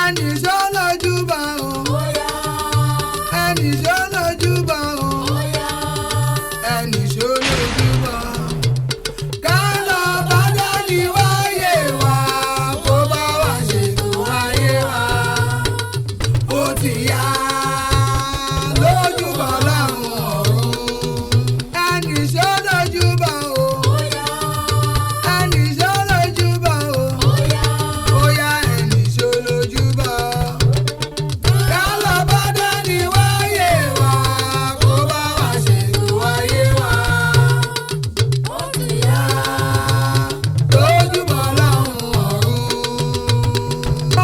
Ẹnì ṣó lójúbọ o. Ẹnì ṣó lójúbọ o. Ẹnì ṣó lójúbọ. Ká lọ bá dání wáyé wa kó bá wa ṣètò ayé wa. Ó ti yá lójúbọ láwọn ọ̀run. Ẹnì ṣó lójúbọ o. Ẹnì ṣó lójúbọ o. Ó yá ẹnì ṣó lójúbọ. Ká lọ bá dání wáyé wa kó bá wa ṣètò ayé wa. Ó ti yá lójúbọ láwọn ọ̀run.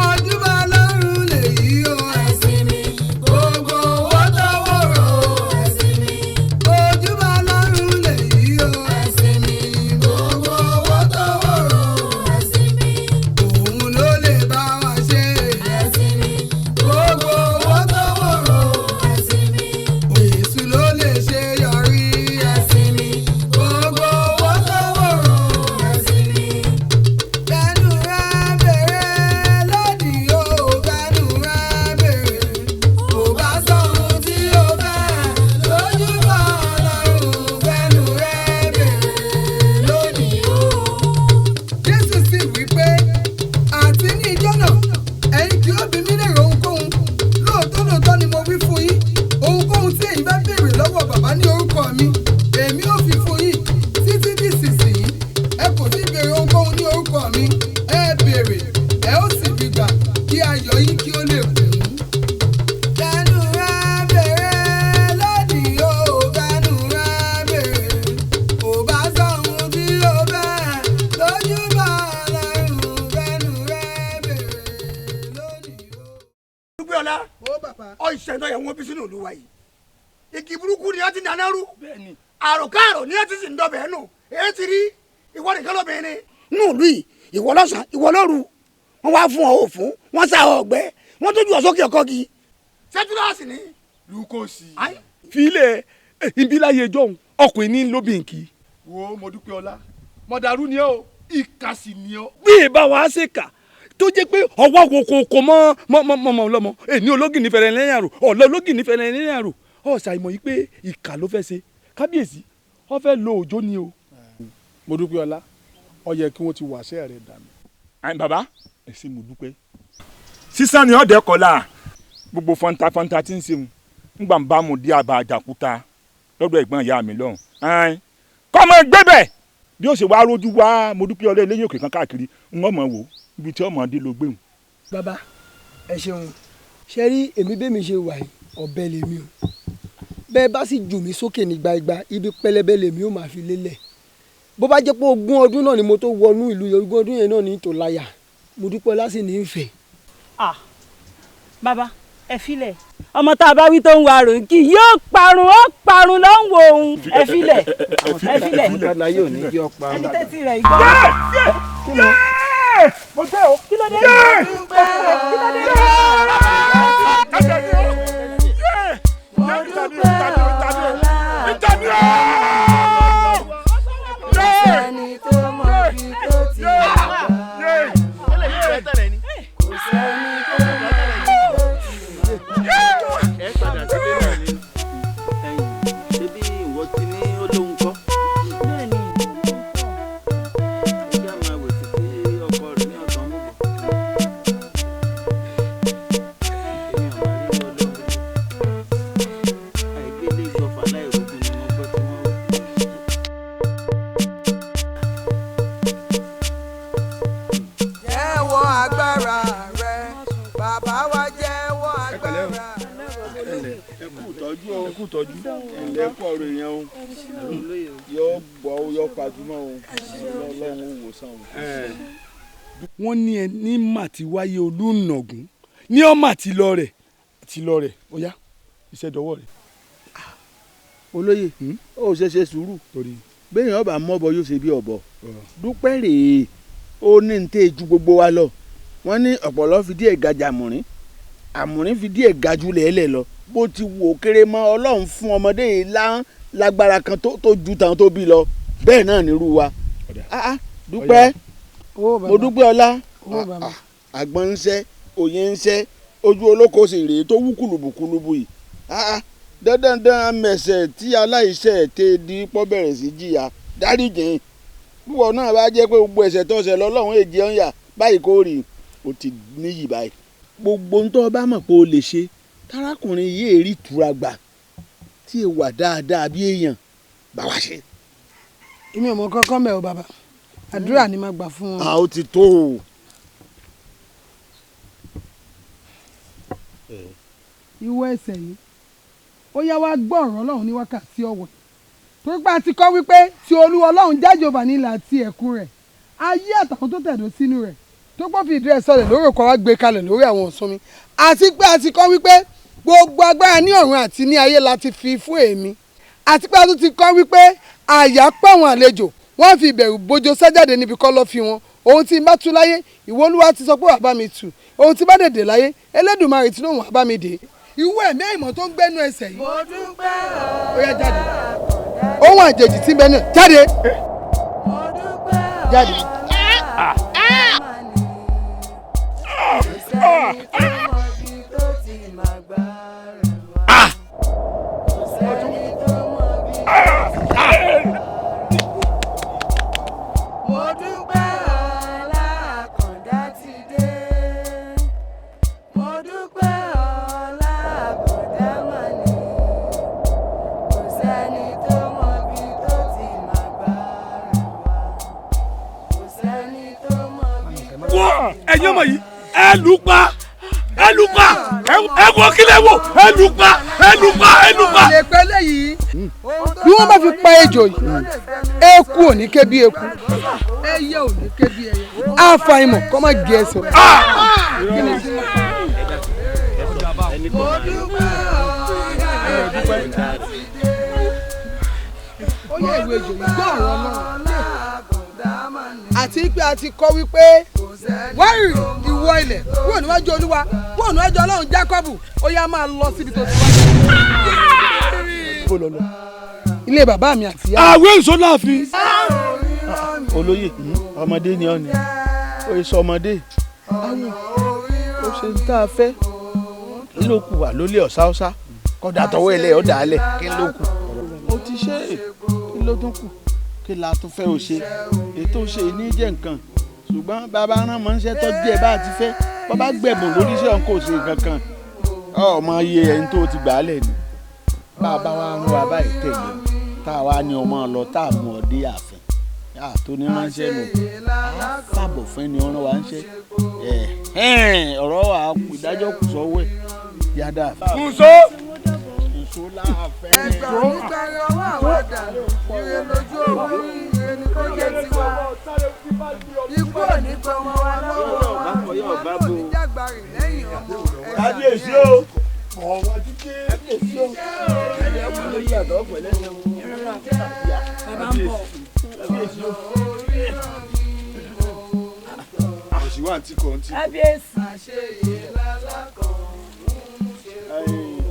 Ojúbọ lọ́run lèyí o ẹ̀sìn mi. Gbogbo owó tọwọ́ rò ẹ̀sìn mi. Ojúbọ lọ́run lèyí o ẹ̀sìn mi. Gbogbo owó tọwọ́ rò ẹ̀sìn mi. Òun ló lè bá wa ṣe ẹ̀sìn mi. Gbogbo owó tọwọ́ rò ẹ̀sìn mi. Èṣù ló lè ṣe yọrí ẹ̀sìn mi. Gbogbo owó tọwọ́ rò ẹ̀sìn mi. Bẹ́nu rẹ̀ bèrè lónìí o, bẹ́nu rẹ̀ bèrè. Kò bá sọ ohun tí o fẹ́ lójúbọ Ọlọ́run, bẹ́nu rẹ̀ bèrè lónìí o. Jésù sì wí pé, àti ní ijọ́ náà, ẹ̀yin kì yóò bi mí léèrè ohunkóhun. Lóòótọ́ lóòótọ́ ni mo wí fún yín, ohunkóhun tí ẹ̀yin bá béèrè lọ́wọ́ Bàbá ní orúkọ mi, èmi ó fi fún yín. Títí di ìsinsìnyí, ẹ kò tí ì béèrè ohunkóhun ní orúkọ mi. Ẹ béèrè, ẹ ó sì rí gbà, kí ayọ̀ yín kí ó lè kún. Bẹ́nu rẹ̀ bèrè lónìí o, bẹ́nu rẹ̀ bèrè. Kò bá sọ ohun tí o fẹ́ lójúbọ Ọlọ́run, bẹ́nu rẹ̀ bèrè lónìí o. Dúpẹ́ ọlá ọ ìṣẹ̀dọ̀ yẹn wọ́n bí sínú ìlú wa yìí. Igi burúkú ni wọ́n ti dáná rú. Àròkárò ni wọ́n ti sì ń dọbẹ̀ nù. Èyí ti rí ìwọ nìkan lóbìnrin. Nínú ìlú yìí, ìwọ lọ́sàn-án, ìwọ lóru. Wọ́n wá fún ọ òfún, wọ́n sá ọ ọ̀gbẹ́, wọ́n tójú ọ sókè ọkọ gi. Sẹ́túrọ́ọ̀sì ni. Lukosi. filẹ̀ ibi láyé jọ̀hún ọkùnrin ní lóbìnkì. Wo mo dúpẹ́ ọlá mọ̀dàrú ni ọ́ o ìkà sì ni ọ́. Bí ìbá wa ṣe kà tó jẹ́ pé ọwọ́ wo kò kò mọ́ mọ́ mọ́ mọ́ lọ́mọ èní ológìní fẹ́rẹ̀ lẹ́yìn àrò ọ̀lọ́ ológìní fẹ́rẹ̀ lẹ́yìn àrò ọ̀ ṣàìmọ̀ yìí pé ìkà ló fẹ́ ṣe kábíyèsí ó fẹ́ lo òjò ni o. Mo dúpẹ́ ọlá ó yẹ kí wọ́n ti wàṣẹ́ rẹ̀ dànù. Àyìn bàbá ẹ ṣé mo dúpẹ́. Sísan ni ọ̀dẹ kọlá gbogbo fanta fanta tí ń ṣe mu ńgbà ń bá mu dé àbá àjàkúta lọ́dọ̀ ẹ̀gbọ́n ìyá mi lọ́hùn. Kọ́mọ gbébẹ̀ bí ó ṣe wá rójú wá mo dúpẹ́ ọlẹ́ lẹ́yìn òkè kan káàkiri ń wọ́n mọ̀ wò ibi tí ọmọ dé ló gbéhùn. Bàbá ẹ ṣeun, ṣe rí èmi bẹ́ẹ̀ mi ṣe wà yìí ọ̀bẹ lèmi o, bẹ́ẹ̀ bá sì jù mí sókè ní gbangba ibi pẹlẹbẹ lèmi ó máa fi lélẹ̀. Bó bá jẹ́ pé 20 ọdún náà ni mo tó wọnú ìlú yìí, 20 ọdún yẹn náà ní tò láyà, mo dúpẹ́ lásì ní í fẹ́. Ah, bàbá ẹ filẹ̀, ọmọ tá a bá wí tó ń wa ròǹkì yóò parun, ó parun ló ń wo òun. Ẹ filẹ̀, ẹ filẹ̀, ẹni tẹ́tí rẹ̀ gbọ́. Mo tẹ́ o. Kí ló dé? Kí ló dé? Sẹ́ni tó mọ ibi tó ti wà. Kò sẹ́ni tó mọ ibi tó ti wà. Ẹ padà sílé náà ni. Ṣé bí ìwọ ti ní ó lóhun kọ́? Bẹ́ẹ̀ni. Ẹ jẹ́ àmọ́ àwòsí tí ọkọ rẹ̀ ní ọ̀sán mú bọ̀. Èmi ò máa rí ọlọ́run. Àìgbélé gbọ̀fà láìrogun ni mo gbọ́ tí wọ́n wí. Jẹ́wọ́ agbára rẹ, bàbá wa jẹ́wọ́ agbára rẹ. Ẹ kú ìtọ́jú o, ẹ kú ìtọ́jú, ẹ kú ọ̀rọ̀ èèyàn o, yóò gbọ́ o, yóò pàjùmọ́ o, Ọlọ́run ó wò sàn o. Wọ́n ní ẹ ní mà ti wáyé olùnàgún ní ọ́ mà ti lọ rẹ̀ ti lọ rẹ̀ ó yá iṣẹ́ dọwọ́ rẹ̀. Olóyè ó ṣe ṣe sùúrù béèyàn ọba mọ́bọ yóò ṣe bí ọ̀bọ. Dúpẹ́ rèé ó ní ní tẹ́ ju gbogbo wa lọ. Wọ́n ní ọ̀pọ̀lọ́ fi díẹ̀ ga ju àmùrín, àmùrín fi díẹ̀ ga ju lẹ́lẹ̀ lọ. Bó ti wò kéré mọ́ Ọlọ́run fún ọmọdé yìí lágbára kan tó ju tàwọn tó bí lọ. Bẹ́ẹ̀ náà nírú wa. Dúpẹ́ mo dúpẹ́ ọlá àgbọn ń ṣẹ́ Òye ń ṣẹ́ ojú olóko sì rèé tó wú kùlùbùkùlùbù yìí. Dandandan mẹ̀sẹ̀ tí aláìṣẹ̀ tẹ di pọ́ bẹ̀rẹ̀ sí jìyà dáríjìn. Búwọ̀ náà bá jẹ́ pé gbogbo ẹ̀ṣẹ̀ tó ṣẹ̀ lọ́lọ́run èjì ọ̀ ń yà báyìí kò rí o ti níyì báyìí. Gbogbo ń tọ́ bá mọ̀ pé o lè ṣe tarákùnrin yìí èrí ìtura gbà tí e wà dáadáa bí èèyàn bá wa ṣe. Èmi ò mọ kankan mẹ́ o bàbá, àdúrà ni màá gbà fún wọn. A ó ti tó o. Ìwọ ẹsẹ̀ yìí ó yá wá gbọ́ ọ̀rọ̀ Ọlọ́run ní wákàtí ọ̀wọ̀ torí pé a ti kọ́ wípé ti Olúwa Ọlọ́run jájọba nílẹ̀ àti ẹ̀kún rẹ̀ ayé àtàwọn tó tẹ̀dó sínú rẹ̀ tó gbọ́ fi ìdí rẹ̀ sọlẹ̀ lórí òkú wa gbé kalẹ̀ lórí àwọn ọ̀sán mi àti pé a ti kọ́ wípé gbogbo agbára ní ọ̀run àti ní ayé la ti fi fún èmi àti pé a tún ti kọ́ wípé àyà pàwọn àlejò wọ́n fi ìbẹ̀rù bojo sájáde níbi kọ́ lọ́ fi wọn ohun tí n bá tú láyé ìwọ Olúwa ti sọ pé wàá bá mi tù ohun tí bá dèdè láyé Elédùmarè tí lóun wàá bá mi dè. Ìwọ ẹ̀mí àìmọ̀ tó ń gbẹ́nu ẹsẹ̀ yìí ó yá jáde ohun àjèjì tí ń bẹ náà jáde jáde. Ẹ̀yin ọmọ yìí ẹ lù pa ẹ lù pa ẹ wọ kílẹ̀ wò ẹ lù pa ẹ lù pa ẹ lù pa. Lè pẹ́ léyìí bí wọ́n bá fi pa ejò yìí eku ò ní ké bí eku ẹyẹ ò ní ké bí ẹyẹ àfàìmọ̀ kọ́ má gé ẹsẹ̀. Ó yẹ ìwé ejò yìí gbọ́ ọ̀rọ̀ Ọlọ́run àti pé a ti kọ́ wípé wárìrì ìwọ ilẹ̀ kúrò níwájú Olúwa kúrò níwájú Ọlọ́run Jákọ́bù ó yá máa lọ síbi tó ti wá. Ilé bàbá mi àti ìyá. Àwẹ̀ èso láàfin. Olóyè ọmọdé ni ọ ni ó sọ ọmọdé ó ṣe ń tá a fẹ́ kí ló kù wà lólè ọ̀sáọ́sá kọ́dà tọwọ́ ẹ̀ lẹ̀ ọ̀dà alẹ̀ kí ló kù ó ti ṣe é kí ló tún kù kí la tún fẹ́ o ṣe ètò ṣe ní jẹ́ nǹkan ṣùgbọ́n bàbá rán mọ́ ṣe tọ́jú ẹ bá ti fẹ́ bàbá gbẹ̀bùn lórí iṣẹ́ òun kò ṣe kankan ọmọ iye ẹni tó ti gbà á lẹ̀ ni bàbá wa ń wa báyìí tẹ̀lé tá a wá ní ọmọ lọ tá a mú ọ dé ààfin tó ní ránṣẹ́ nù fàbọ̀ fún ẹni ọ̀ràn wa ń ṣe ọ̀rọ̀ wa ìdájọ́ kù sọ́wọ́ ẹ̀ yàda. Nso. Nso láàfin. Ẹgbẹ́ onígbàrin ọwọ́ àwàdà ire lójú owó ire ni kò jẹ́ tiwa. Ikú ò ní pẹ́ ọmọ wa lọ́wọ́ wa, ìwọ náà ní jàgbárì lẹ́yìn ọmọ ẹ̀. Kábíyèsí o. Kábíyèsí o. Kábíyèsí o. Òṣìwà àti kọ̀ǹtì. Kábíyèsí.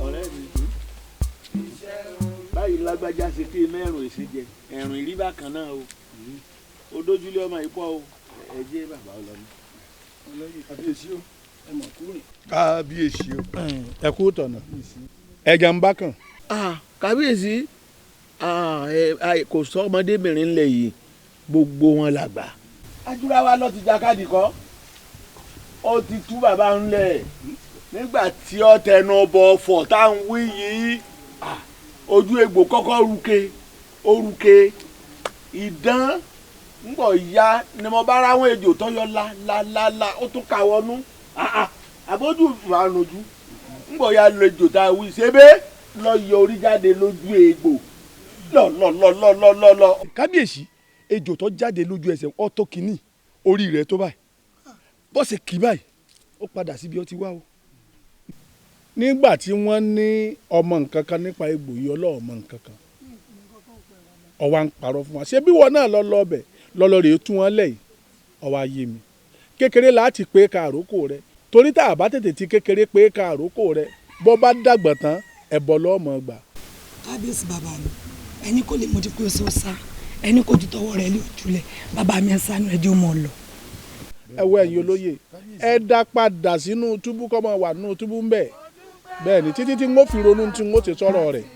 Ọ̀rẹ́ mi báyìí lágbájá ṣe kí mẹ́rùn èsì jẹ ẹ̀rùn ìrí bákan náà o ó dójúlé ọmọ yìí pọ̀ o ẹ jẹ́ bàbá ọlọ́mọ. Kábíyèsí o. Ẹ mọ̀ kúrè. Kábíyèsí o. Ẹ kú tọ̀nà ẹja ń bá kàn. Kábíyèsí kò sọ ọmọdébìnrin ńlẹ̀ yìí gbogbo wọn làgbà. Ajúra wa lọ ti jákàdì kọ́ ó ti tú bàbá ńlẹ̀ nígbà tí ó tẹnu bọ̀ fọ̀ tá à ń wí yìí ojú egbò kọ́kọ́ ruke ó ruke ìdán ńgbọ̀ ya ni mo bá ráwọn ejò tọ́yọ la la la la ó tún ka wọnú àbójú àrùnjú ńgbọ̀ ya lọ ejò tá a wí ṣebé lọ yọ orí jáde lójú egbò lọ lọ lọ lọ lọ lọ lọ. Kábíyèsí ejò tó jáde lójú ẹsẹ̀ ọ̀tọ̀ kìíní orí rẹ̀ tó báyìí bọ́sẹ̀ kì báyìí ó padà síbi ó ti wá o. Nígbà tí wọ́n ní ọmọ nǹkan kan nípa egbò yìí ọlọ́ọ̀mọ nǹkan kan ọwọ́ à ń parọ́ fún wa ṣé bí wọn náà lọ lọ ọbẹ̀ lọ́lọ́ rèé tú wọn lẹ́yìn ọwọ́ ayé mi kékeré láti pé ka àrókò rẹ torí tá a bá tètè ti kékeré pé ka àrókò rẹ bọ́ bá dàgbà tán ẹ̀bọ lọ́mọ gbà. Kábíyèsí bàbá mi ẹni kò lè mojú pé ó ṣe ó sá ẹni kò ju tọwọ́ rẹ̀ lé ojúlẹ̀ bàbá mi ẹ sánú ẹ jẹ́ ó mọ̀ ọ lọ. Ẹ wo ẹ̀yin olóye Ẹ dá padà sínú túbú kọ́ máa wà nínú túbú ń bẹ̀. Bẹ́ẹ̀ ni títí tí n ó fi ronú tí n ó ti sọ̀rọ̀ rẹ̀.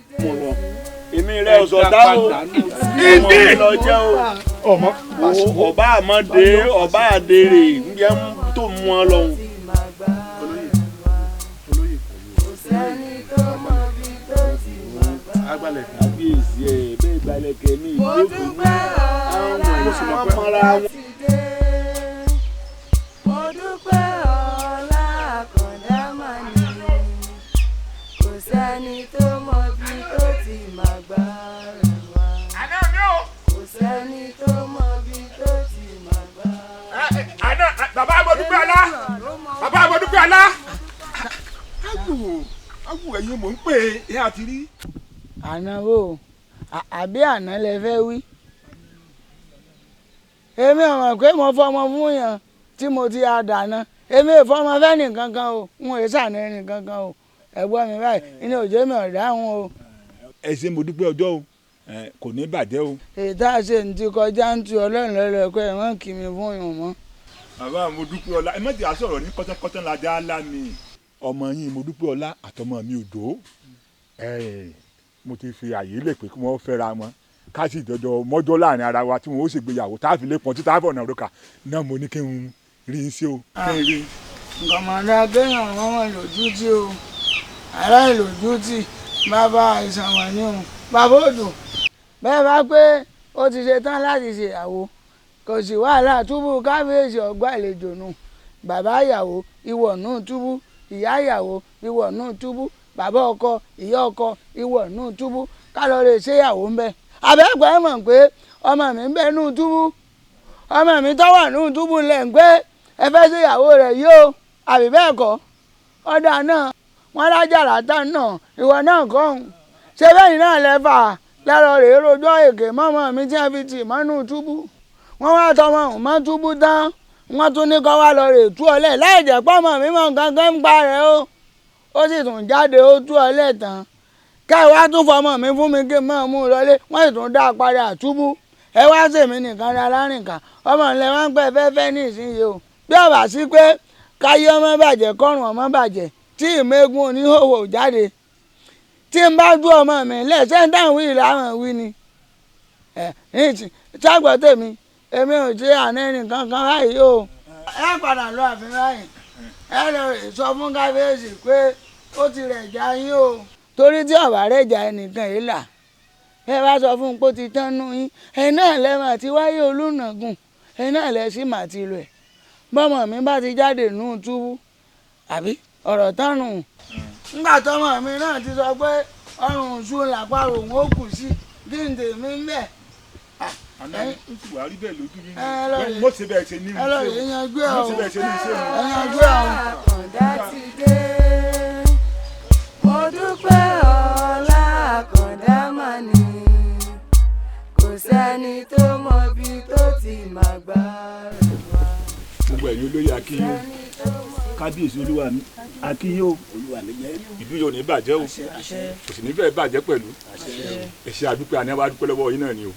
Èmi rẹ ọ̀sọ̀ dá o. Ọmọ mi lọ jẹ́ o. Ọba àmọ́dé ọba àdèrè ń jẹ́ tó mú ọ lọ́hùn. Kábíyèsí ẹ bẹ́ẹ̀ gbalẹ̀kẹ̀ ní ìjókòó àwọn ọmọ mọ́ra wọn. Mo dúpẹ́ ọlá àkàndá mà ní. Kò sẹ́ni tó mọ bí tó ti máa gbá rẹ̀ wá. Kò sẹ́ni tó mọ bí tó ti máa gbá rẹ̀ wá. Àná bàbá Amọ̀dúpẹ́ ọlá bàbá Amọ̀dúpẹ́ ọlá. Agbò ẹ̀yin mò ń pè é àti rí. Àná wo àbí àná lẹ fẹ́ wí. Èmi ò mọ̀ pé mo fọmọ fún yàn tí mo ti àdànà. Èmi ò fọmọ fẹ́ nìkankan o, n ò sànà ẹnìkankan o. Ẹ̀gbọ́n mi báyìí, inú òjò mi ò dáhùn o. Ẹ ṣé mo dúpẹ́ ọjọ́ o, kò ní bàjẹ́ o. Èyí tá a ṣe ń ti kọjá ń tu Ọlọ́run lọ́lọ́kọ́ ẹ̀ wọ́n kì mí fún yàn mọ́. Bàbá Modúpẹ́ ọlá, ẹ má jẹ́ àsọ̀rọ̀ ní kọ́tọ́kọ́tọ́ la já lá mi. Ọmọ yín Modúpẹ́ ọlá àtọmọ mi Òjó. Mo ti fi àyè lè pé kí wọ́n fẹ́ra wọn ká sì jọjọ mọ́jọ́ láàrin ara wa tí wọ́n ó ṣègbéyàwó tá a fi lè pọ́n títà àbọ̀nà òrùka náà mo ní kí n rí i sí o. Nǹkan mọ̀ dá kéèyàn wọ́n mọ̀ lójú tí o aláìlójútì bàbá àìsàn wà ní òun bàbá òdò bẹ́ẹ̀ bá pé ó ti ṣe tán láti ṣèyàwó kò sí wàhálà túbú kábíyèsí ọgbà àlejò nù bàbá ìyàwó ìwọ̀ nù túbú ìyá ìyàwó ìwọ̀ nù túbú bàbá ọkọ ìyá ọkọ ìwọ̀ nù túbú kálọ̀ rè ṣéyàwó ń bẹ àbẹ́gbẹ́ mọ̀ pé ọmọ mi ń bẹ nù túbú ọmọ mi tó wà nù túbú lẹ̀ ń pé ẹ fẹ́ ṣéyàwó rẹ̀ yìí o àbí bẹ́ẹ̀ kọ́ ọ̀dà náà wọn lájàrá tán náà ìwọ náà kọ́ ọ̀hún ṣé bẹ́ẹ̀ náà lẹ́fà lẹ́rọ rèé rojọ́ èké mọ́mọ́ mi tí wọ́n fi tì mọ́nú túbú wọ́n wá tọmọ òun mọ́ túbú tán wọ́n tún ní kọ́ wá lọ rè tú ọlẹ̀ láì jẹ́ pọ́mọ mi mọ́ nǹkan kan ń pa rẹ̀ o ó sì tún jáde ó tú ọlẹ̀ tán kẹ́ ẹ wá tún fọmọ mi fún mi kí n mọ̀ mú un lọlé wọ́n sì tún dá a padà túbú ẹ wá sèmi nìkan ra lárìnká ọmọ ńlẹ̀ wá ń pẹ́ fẹ́fẹ́ ní ìsinyìí o bí ọ̀bà sí pé káyé ọmọ bàjẹ́ kọ́rùn ọmọ bàjẹ́ tí ìmẹ̀gùn oníhòòhò jáde tí n bá dú ọmọ mi lẹ́sẹ̀ ń dáhùn wí làwọn wí ni ṣàgbọ́ tèmi èmi ò ṣe àná ẹnìkan kan báyìí o. Ẹ padà lọ àfin báyìí ẹ lọ sọ fún kábíyèsí pé ó ti rẹ̀ já yín o. Torí tí ọ̀bà rẹ̀ já ẹnìkan yìí là ẹ bá sọ fún un pé ó ti tán nú yín ẹ náà lẹ́ mà ti wáyé olùnàgùn ẹ náà lẹ́ sì mà ti lọ ẹ̀ bọ́mọ mi bá ti jáde nù túbú àbí ọ̀rọ̀ tánu ńgbà tọmọ mi náà ti sọ pé ọrùn ṣu làpárò òun ó kù sí kí n tèmi ń bẹ̀. Àná ń sì wá rí bẹ́ẹ̀ lójú yín ni mo ṣe bẹ́ẹ̀ ṣe ní ẹ lọ rèé yanjú ẹ o mo ṣe bẹ́ẹ̀ ṣe ní ṣe ẹ yanjú ẹ o. Àkàndá ti dé. Mo dúpẹ́ ọlá àkàndá mà ní. Kò sẹ́ni tó mọ bí tó ti máa gbá rẹ̀ wá. Gbogbo ẹ̀yin olóyè akínyó kábíyèsí olúwa mi akínyó ìlú yóò ní bàjẹ́ o kò sì ní fẹ́ bàjẹ́ pẹ̀lú ẹ ṣé àdúpẹ́ àní àwa dúpẹ́ lọ́wọ́ yín náà ni o.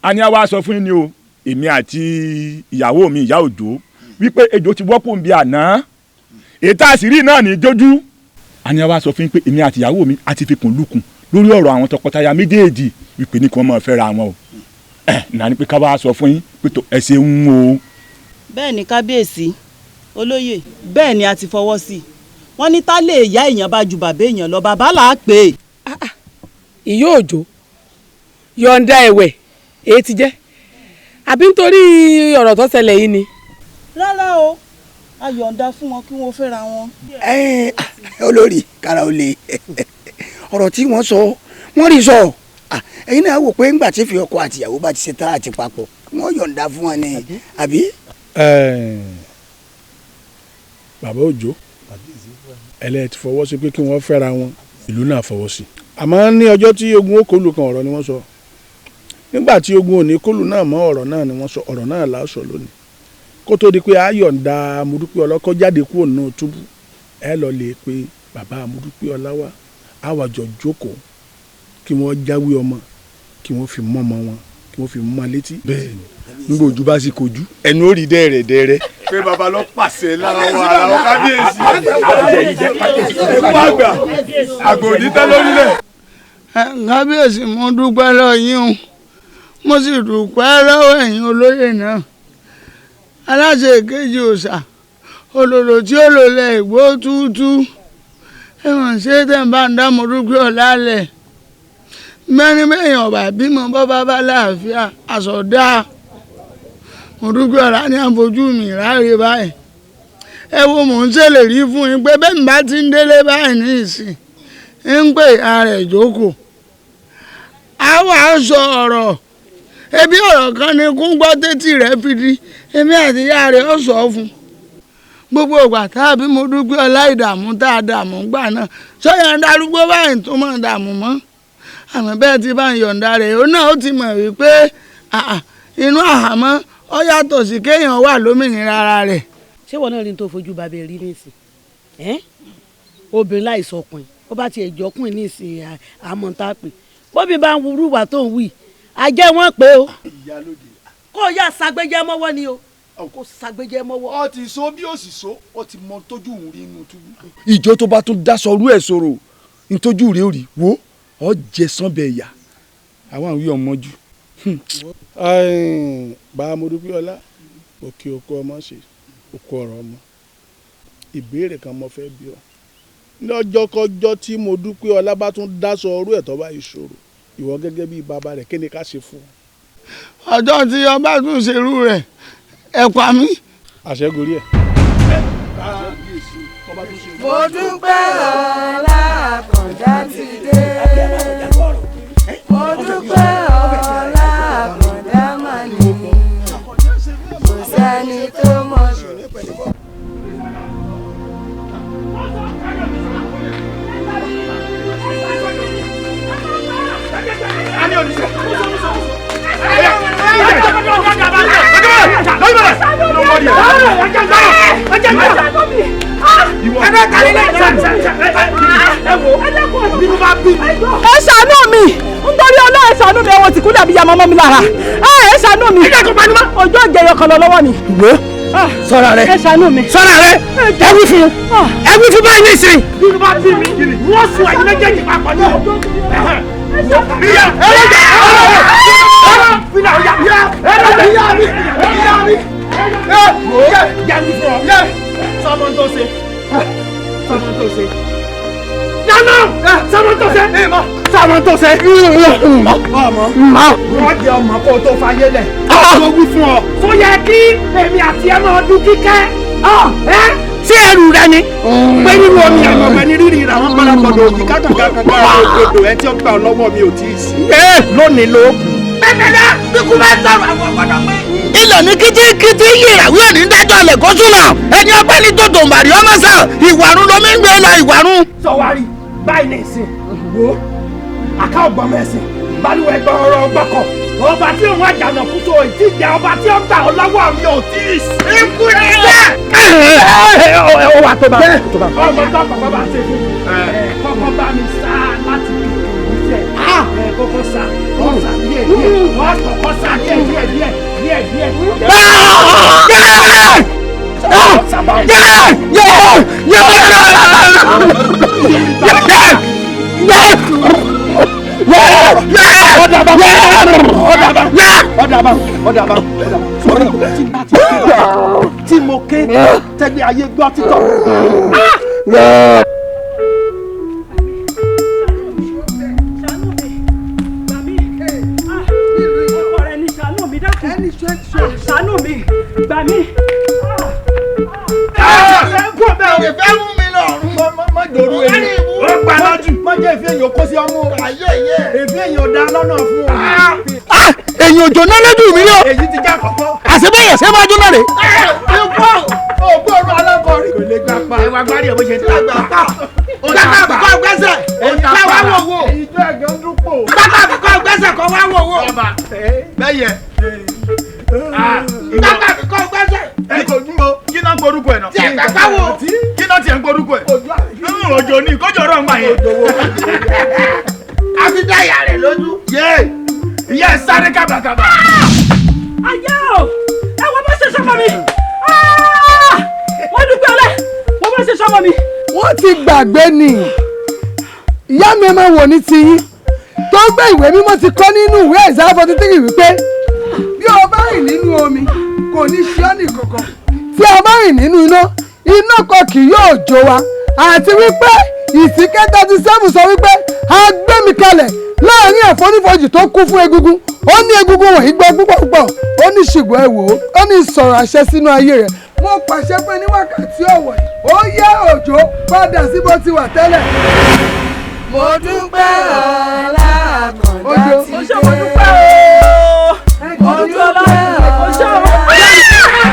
Àní àwa sọ fún yín ni o èmi àti ìyàwó mi ìyá Òjó wípé ejò ti wọ́pọ̀ ń bi àná ètò àṣírí náà ní jójú. Àní àwa sọ fún yín pé èmi àti ìyàwó mi a ti fi kùn lukùn lórí ọ̀rọ̀ àwọn tọkọtaya méjèèjì wípé ní kí wọ́n máa fẹ́ra wọn o náà ni pé ká wá sọ fún yín pé tó ẹ ṣeun o. Bẹ́ẹ̀ ni kábíyèsí olóyè bẹ́ẹ̀ ni a ti fọwọ́ sí i wọ́n ní tá lè yá èèyàn bá ju bàbá èèyàn lọ bàbá là á pè é. Ìyá Òjó yọ̀ǹda ẹ̀wẹ̀ èyí ti jẹ́ àbí nítorí ọ̀rọ̀ tó ṣẹlẹ̀ yìí ni. Rárá o a yọ̀ǹda fún wọn kí wọ́n fẹ́ra wọn. Olórí kára ó le ọ̀rọ̀ tí wọ́n sọ wọ́n rí sọ ẹ̀yin náà wò pé ńgbà tí fi ọkọ àtìyàwó bá ti ṣe tán àti papọ̀ wọ́n yọ̀ǹda fún wọn ni àbí. Bàbá Òjó ẹlẹ́ẹ̀ ti fọwọ́ sí pé kí wọ́n fẹ́ra wọn ìlú náà fọwọ́ sí. Àmọ́ ní ọjọ́ tí ogun ó kọlù kan ọ̀rọ̀ ni wọ́n sọ nígbà tí ogun ò ní kọlù náà mọ́ ọ̀rọ̀ náà ni wọ́n sọ ọ̀rọ̀ náà là á sọ lónìí kó tó di pé a yọ̀ǹda Modúpẹ́ Ọlá kó jáde kúrò nínú túbú ẹ lọ lè pe bàbá Modúpẹ́ Ọlá wá á wá jọ jókòó kí wọ́n jáwé ọmọ kí wọ́n fi mọ́ ọmọ wọn kí wọ́n fi mọ́ létí. Bẹ́ẹ̀ni nígbà ojú bá sì kojú ẹnu ó rí dẹ́rẹ̀dẹ́rẹ́. Pé baba lọ pàṣẹ lára wa ara wa kábíyèsí. Ẹ̀kú àgbà àgbò òní tẹ́ lórílẹ̀. Kábíyèsí, mo dúpẹ́ lọ́wọ́ yín o, mo sì dúpẹ́ lọ́wọ́ ẹ̀yin olóyè náà, aláṣẹ ìkejì òòṣà olòlò tí ó lò lẹ ìgbó túútú. Ẹ̀wọ̀n ṣé tẹ̀ ń bá ń dá mo dúpẹ́ ọ̀la lẹ̀ mẹ́rin mẹ́yìn ọ̀bà bímọ bọ́bá bá láàfíà àsọdá. Mo dúpẹ́ ọ̀la ní àfojú mi ráre báyìí. Ẹ wo, mò ń ṣèlérí fún yín pé bẹ́ẹ̀ mi bá ti ń délé báyìí ní ìsìn ń pè ara ẹ̀ jókòó, a wà á sọ ọ̀rọ̀. Ebi ọ̀rọ̀ kan ni kún gbọ́ tètè rẹ̀ fi di èmi àti ìyá rẹ̀ ó sọ fún gbogbo ìgbà tá a bí mo dúpẹ́ ọlá. Ìdààmú tá a dààmú gbà náà sọ́yà ń darúgbó báyìí tó máa dààmú mọ́, àmọ́ bẹ́ẹ̀ ti bá ń yọ̀ǹda rẹ̀, ó náà ó ti mọ̀ wípé inú àhámọ́ ó yàtọ̀ sí kéèyàn wà lómìnira ara rẹ̀. Ṣé wọn náà rí n tó fojú bàbá rí nísìn? Obìnrin láìsọkùnrin, ó bá tiẹ̀ jọkùnrin nísìn, àmọ́ tá a pè bóbi bá ń wúrú wà tó ń wí ajẹ́ wọn pé o kó o yá sagbẹ́jẹ́ mọ́wọ́ ni o, kó sagbẹ́jẹ́ mọ́wọ́. Ọ ti so bí ó sì so, ó ti mọ tójú òun rí inú túbú. Ìjọ tó bá tún dáṣọ rú ẹ̀ sọ̀rọ̀ ntójú rẹ̀ ó rí wo ọ jẹ sánbẹ̀ ẹ̀yà àwọn àwí ọmọjú. Bá a mo dúpẹ́ ọlá òkè òkú ọmọ ṣe òkú ọ̀rọ̀ ọmọ. Ìbéèrè kan mo fẹ́ bi ọ́. Lọ́jọ́kọ́jọ́ tí mo dúpẹ́ ọlá bá tún dáṣọ ọrú ẹ̀ tó bá ìṣòro, ìwọ gẹ́gẹ́ bíi bàbá rẹ̀, kí ni ká ṣe fún un? Ọjọ́ tí ọba tún ṣerú rẹ̀, ẹ pa mí. Àṣẹgorí ẹ̀. Mo dúpẹ́ ọlá àkàndá ti dé. Mo dúpẹ́ ọlá àkàndá mà ní. Kò sẹ́ni tó mọ̀ ṣe. Ẹ ṣàánú mi nítorí Ọlọ́run, ẹ ṣàánú mi. Ẹ̀wọ̀n tí kú dàbí yamọ mọ́ mi lára. Ẹ ṣàánú mi. Ọjọ́ ìjẹyọ kan lọ lọ́wọ́ mi. Wo, sọ́ra rẹ. Ẹ ṣàánú mi. Sọ́ra rẹ. Ẹ wí fún, ẹ wí fún báyìí nísìnyí. Bí bá bí mi, wọ́n sùn ẹ̀yin méjèèjì papọ̀ ní o. Wọ́n jẹ ọmọ kó o tó fayé lẹ̀. Mo wí fún ọ. Tó yẹ kí èmi àti ẹ máa dún kíkẹ́. Ṣé ẹrù rẹ ni? Pé nínú omi àgbọ̀gbẹ́ ní rírì rà wọ́n parapọ̀dọ̀ òjì kákàkàkà òdòdó ẹ tí ó gbà ọ lọ́wọ́ mi ò tí ì sí. Lónìí ló kù. Bẹ́ẹ̀ni bí kú bá sọ̀rọ̀ àwọn ọ̀gbọ́dọ̀ pé. Ilẹ̀ ní kítíkítí yìràwí òní dájọ́ ilẹ̀ kó súnmọ́ ẹni ọpẹ́ ní tòtò mbàrí ọmọ sàn ìwàrún lomi ń gbé lọ ìwàrún. Sọ̀wárí báyìí ní ìsìn wo àká ọ̀gbọ́n ẹ̀sìn balùwẹ̀ gbọ́n ọ̀rọ̀ ọgbọ́kọ̀ ọba tí òun àjànà kú tó ìtìjà ọba tí ó gbà ọ lọ́wọ́ mi ò tí ì sí. Ikú ti sẹ́. Ó wà tó bá tó bá. Ọmọ tó kọ̀kọ́ bá ṣe fún kọ́kọ́ bá mi sá láti kìkì jẹ kọ́kọ́ sá kọ́ sá díẹ̀ díẹ̀ wọ́n kọ́kọ́ sá díẹ̀ díẹ̀ díẹ̀ díẹ̀ díẹ̀. Tí mo ké tẹ́gbẹ́ ayé gbọ́ títọ́. Ṣàánú mi, gbà mí. Ìfẹ́ mú mi lọ́rùn. Má dòru èmi. Ó gbà lọ́jù. Má jẹ́ ìfẹ́ èèyàn kó sí ọmú. Ìfẹ́ èèyàn dá lọ́nà fún ọ. Èyàn òjò náà lójú mi yó. Èyí ti já kọ̀kọ́. Àṣebẹ̀yẹ̀ ṣé máa jóná rè. Ikú ògbóòrùn alákọ̀ọ́rí. Kò lè gbà pa. Ẹwà gbárí ẹ̀ bó ṣe tó gbà pa. Gbàgbà àbíkọ́ gbẹ́sẹ̀. Ká wá wò wò. Ìjọ ẹ̀gán dúpọ̀. Gbàgbà àbíkọ́ gbẹ́sẹ̀ kọ́ wá wò wò. Bẹ́yẹ. Gbàgbà àbíkọ́ gbẹ́sẹ̀. Kí náà ń gborúkọ ẹ̀ náà? Tí ẹ̀ gbàgbà wò. Kí náà tiẹ̀ ń gborúkọ ẹ̀? Òjò ni kójọ ọ̀rọ̀ ń gbà yẹn. A fi dá ìyá rẹ̀ lójú. Ìyá ẹ̀ sáré kábàkábà. Ayé o, ẹ wo bó ṣe sọmọ mi. Wọ́n ti gbàgbé ni. Ìyá mi, ẹ máa wò ní tiyín tó gbé ìwé mímọ́ ti kọ́ nínú ìwé Àìsáyà 43 wípé bí o bá rìn nínú omi, kò ní ṣe ọ́ nìkankan, tí a bá rìn nínú iná, iná kan kì yóò jó wa, àti wípé Ìsìnkẹ́ 37 sọ wípé a gbé mi kalẹ̀ láàrin àfonífojì tó kún fún egungun. Ó ní egungun wọ̀nyí gbọ́ púpọ̀ púpọ̀. Ó ní ṣùgbọ́n ẹ wò ó, ó ní sọ̀rọ̀ àṣẹ sínú ayé rẹ̀. Mo pàṣẹ pé ní wákàtí ọ̀wọ̀ yìí, ó yá, Òjò, padà sí bó ti wà tẹ́lẹ̀. Mo dúpẹ́ ọlá Àkàndá ti dé. Ó ṣe, mo dúpẹ́ o. Mo dúpẹ́ Ọlọ́run. Ó ṣe o.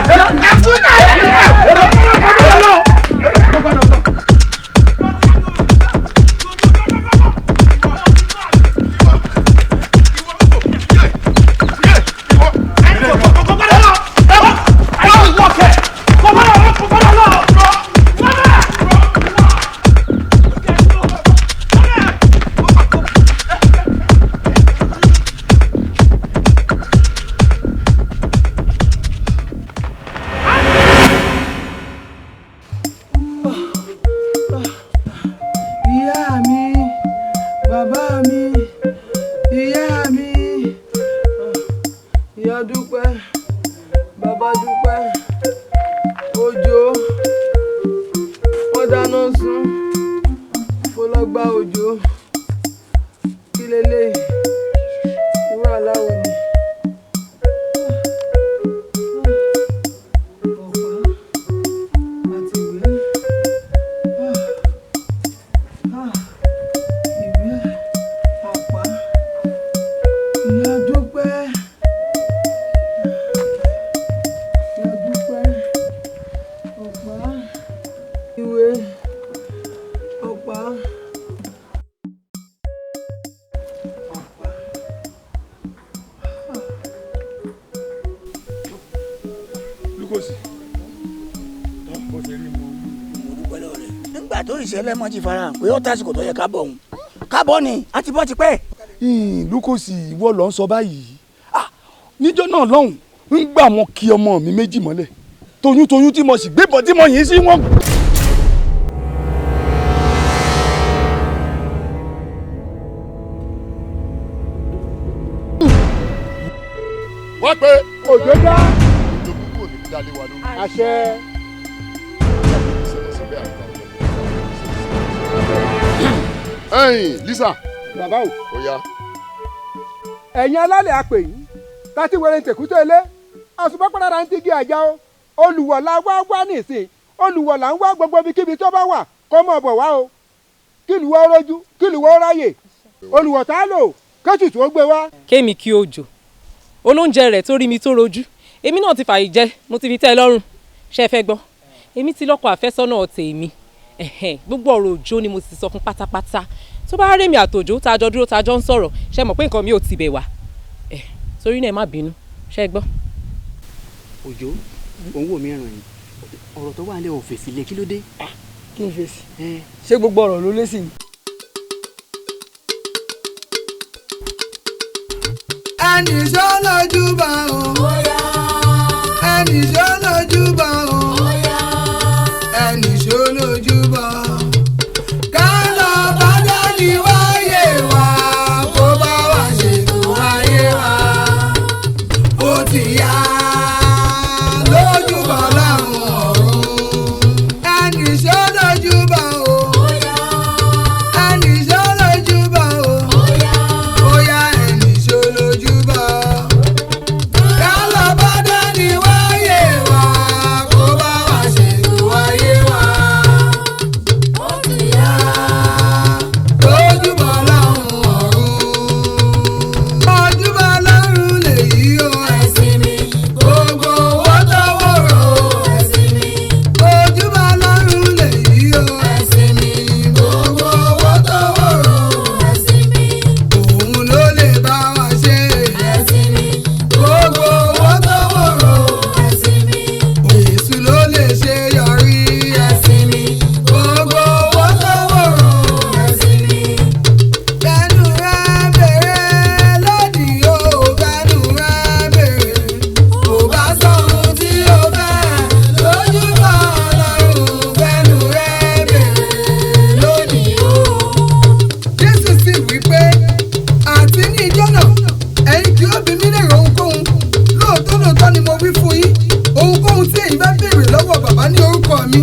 Ìyá mi, bàbá mi, ìyá mi, ìyá Dúpẹ́, bàbá Dúpẹ́, Òjò, wọ́n dáná sun fọlọ́gbà Òjò. Kí leléyìí? Irú aláwo ni? Ọ̀pá àti ìwé. Ah, ìwé, ọ̀pá, ìyá Dúpẹ́, ìyá Dúpẹ́, ọ̀pá, ìwé, ọ̀pá. Ọ̀pá. Lukosi, bó ṣe rí mo. Mo dúpẹ́ lọ́wọ́ rẹ̀. Nígbà tó ìṣẹ̀lẹ̀ mọ́ ti fara hàn pé ó tásìkò tó yẹ ká bọ̀ òun, kábọ̀ ni a ti bọ́ ti pẹ́. Lukosi, ìwọ ló ń sọ báyìí. Ah, níjọ́ náà lọ́hùn ń gbà mọ́ kí ọmọ mi méjì mọ́lẹ̀ toyúntoyún tí mo sì gbébọn tí mo yìn sí wọn. Wọ́n pé. Òjò dá. Òjò púpọ̀ ní dálé wa lórí. Àṣẹ. Ẹ̀yin Lisa. Bàbá o. Ó yá. Ẹ̀yin alálẹ̀ apè yìí tàti wẹ̀rẹ̀ ń tẹ̀kútọ̀ ilé àṣùpápàdà ń tigi àjà o. Olùwọ̀lá wá wá nìsín, olùwọ̀lá ń wá gbogbo ibikíbi tó bá wà kó mọ̀ bọ̀ wá o, kí ìlú wa rójú, kí ìlú wa ráyè. Olùwọ̀ tá a lò kẹ́tùtù ó gbé wá. Kémi kí Òjò olóúnjẹ rẹ̀ tó rí mi tó rojú, èmi náà ti fààyè jẹ, mo ti fi tẹ́ ẹ lọ́rùn. Ṣe é fẹ́ gbọ́? Èmi ti lọ́kọ àfẹ́sọ́nà tèmi. Ẹ̀hẹ́n, gbogbo ọ̀rọ̀ Òjò ni mo ti sọ fún pátápátá. Tó bá rémi àtòjò tá a jọ dúró, tá a jọ ń sọ̀rọ̀, ṣe mọ̀ pé nǹkan mi ò tibẹ̀ wá ẹ̀? Torí náà, ẹ má bínú, ṣe é gbọ́. Òjò, òun wò mí ràn yín, ọ̀rọ̀ tó wà nílẹ̀ ò fèsì lé, kí ló dé? Kí n fèsì? Ṣé gbogbo ọ̀rọ̀ ló lé sí i? Ẹnì ṣó lójú bá o, ẹnì ṣó lójú bá o, ẹnì ṣó lójú bá ká lọ bá dání wáyé wa, kó bá wa ṣètò ayé wa. Ó ti yá lójú bá láwọn ọ̀run. Ẹnì ṣó lójú bá o, ẹnì ṣó lójú bá o, ó yá, ẹnì ṣó lójú bá ká lọ bá dání wáyé wa. Lóòótọ́ ni mo wí fún yín, ohunkóhun tí ẹ̀yin bá béèrè lọ́wọ́ bàbá ní orúkọ mi,